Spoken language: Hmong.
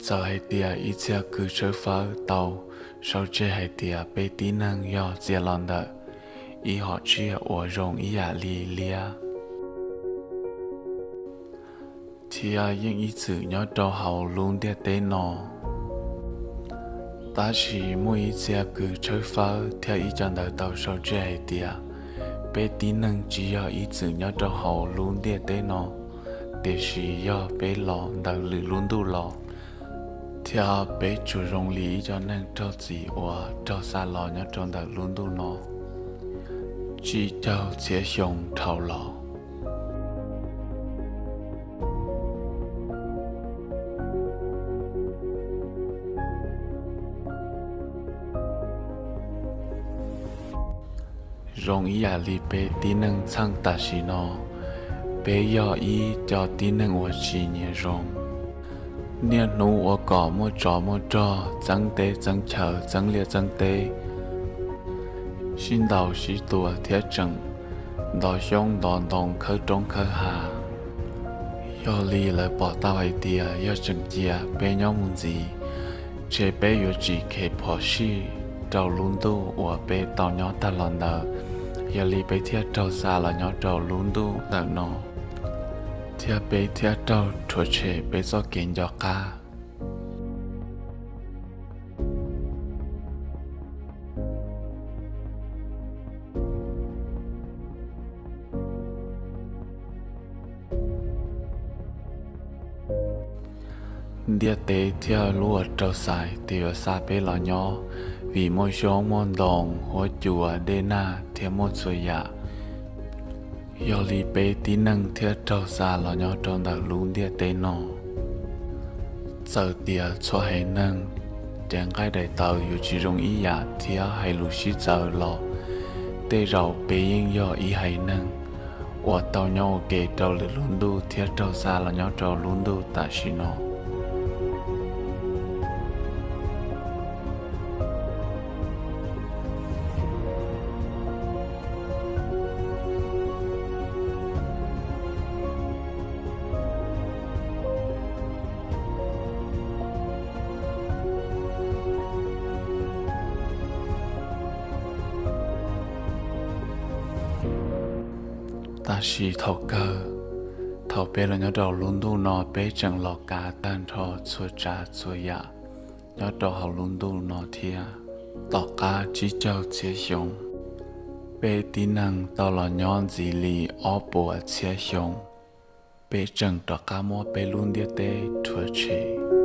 Txawm hais tias ib txhia kws tshawb fawb tau sau tseg hais tias peb tib neeg yog txia los ntawm ib hom tsiaj uas zoo ib yam li liab, thiab yeej ib txwm nyob rau hauv lub ntiaj teb no. Tab sis muaj ib txhia kws tshawb fawb thiab ib co ntawv tau sau tseg hais tias peb tib neeg tsis yog ib txwm nyob rau hauv lub ntiaj teb no, tiam sis yog peb los ntawm lwm lub ntuj los, thiab peb tsuas zoo li ib co neeg raug txim uas raug xa los nyob rau ntawm lub ntuj no tsib caug txhiab xyoo dhau los. Zoo ib yam li peb tib neeg txheej tam sim no, peb yog ib co tib neeg uas tsis nyiam zoo. Niaj hnub ua kom muaj tsov muaj rog, txeeb teb txeeb chaw, txeeb liaj txeeb teb, sib ntaus sib tua thiab tseem ntov xyoob ntov ntoo khawb roob khawb hav. Yog li lawv pom tau hais tias yog tseem cia peb nyob mus ntxiv, ces peb yuav tsis khev phom sij rau lub ntuj uas peb tau nyob tag los ntawd. Yog li peb thiaj raug xa los nyob rau lub ntuj ntawm no, thiab peb thiaj raug rhuav tshem peb txoj kev nco qab. Ntiaj teb thiab lub uas raug xaiv tias yuav xa peb los nyob, vim muaj xyoob muaj ntoo, huab cua, dej nag thiab muaj txhua yam. Yog li peb tib neeg thiaj raug xa los nyob rau ntawm lub ntiaj teb no. Txawm tias txhua haiv neeg cev nqaij daim tawv yuav tsis zoo ib yam thiab hais lus sib txawv los, tej zaum peb yeej yog ib haiv neeg uas tau nyob ua ke rau lwm lub ntuj thiab raug xa los nyob rau lub ntuj tam sim no. Tab sis thaum kawg, thaum peb los nyob rau lub ntuj no peb tseem los kav tag nrho txhua tsav txhua yam nyob rau hauv lub ntuj no thiab. Tom qab tsib caug txhiab xyoo, peb tib neeg tau los nyob ntxiv li ob puas txhiab xyoo, peb tseem rov qab muab peb lub ntiaj teb rhuav tshem.